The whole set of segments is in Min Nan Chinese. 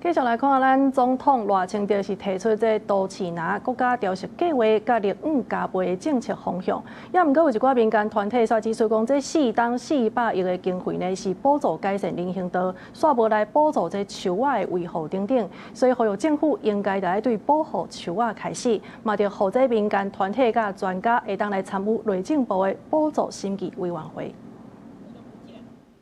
繼續來看，咱總統賴清德是提出這都市林國家雕塑計畫，佮綠五加倍的政策方向。也毋過有一寡民間團體煞指出講，這4冬400億的經費呢，是補助改善人行道，煞無來補助這樹仔的維護等等。所以呼籲政府應該著愛對保護樹仔開始，嘛著予這民間團體佮專家會當來參與內政部的補助審議委員會。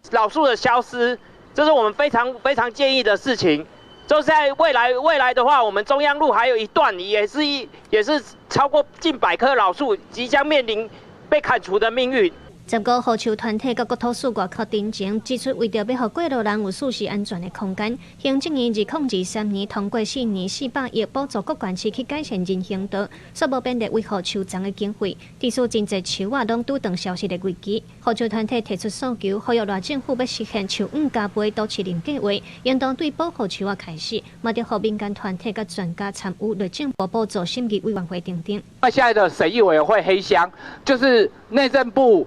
老樹的消失，這是我們非常非常建議的事情。就是在未來的話，我們中央路還有一段，也是超過近百棵老樹，即將面臨被砍除的命運。10個護樹團體佮國土署外口陳情，指出為著欲予過路人有舒適安全的空間，行政院2023年通過4年400億補助各縣市去改善人行道，煞無編列維護樹叢的經費，致使真濟樹仔攏拄著消失的危機。護樹團體提出訴求，呼籲賴政府欲實現樹五加倍都市林計畫，應當對保護樹仔開始，嘛著予民間團體佮專家參與內政部補助審議委員會等等。那現在的審議委員會黑箱，就是內政部。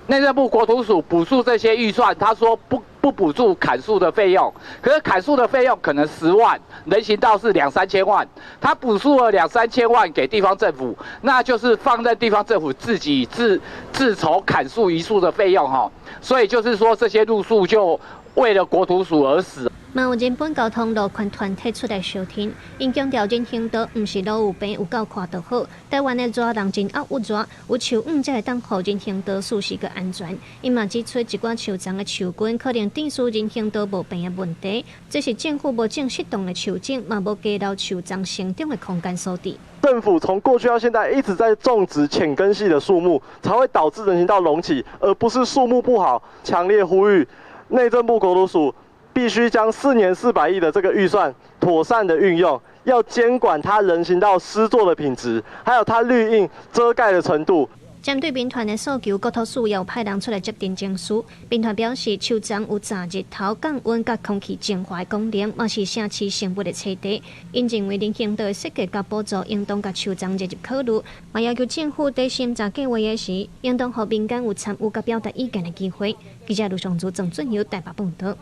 內政部國土署補助這些預算，他說不補助砍樹的費用，可是砍樹的費用可能10萬，人行道是兩三千萬，他補助了兩三千萬給地方政府，那就是放任地方政府自己自籌砍樹移樹的費用哈，所以就是說這些路樹就為了國土署而死。嘛有人本交通路權團體出來相挺，𪜶強調人行道毋是路有平有夠寬就好。台灣的熱人真惴鬱熱，有樹蔭才會當予人行道舒適佮安全。𪜶嘛指出，一寡樹叢的樹根可能致使人行道無平的問題，這是政府無種適當的樹種，嘛無加留樹叢成長的空間所致。政府從過去到現在一直在種植淺根系的樹木，才會導致人行道隆起，而不是樹木不好。強烈呼籲內政部國土署，必須將4年400億的這個預算妥善的運用，要監管它人行道施作的品質，還有它綠蔭遮蓋的程度。針對民團的訴求，國土署有派人出來接陳情書。民團表示，樹叢有閘日頭、降溫佮空氣淨化的功能，嘛是城市生物的棲地。𪜶認為人行道的設計佮補助，應當共樹叢列入考慮，嘛要求政府佇審查計劃的時，應當予民間有參與佮表達意見的機會。記者盧尚祖、鄭俊友台北報道。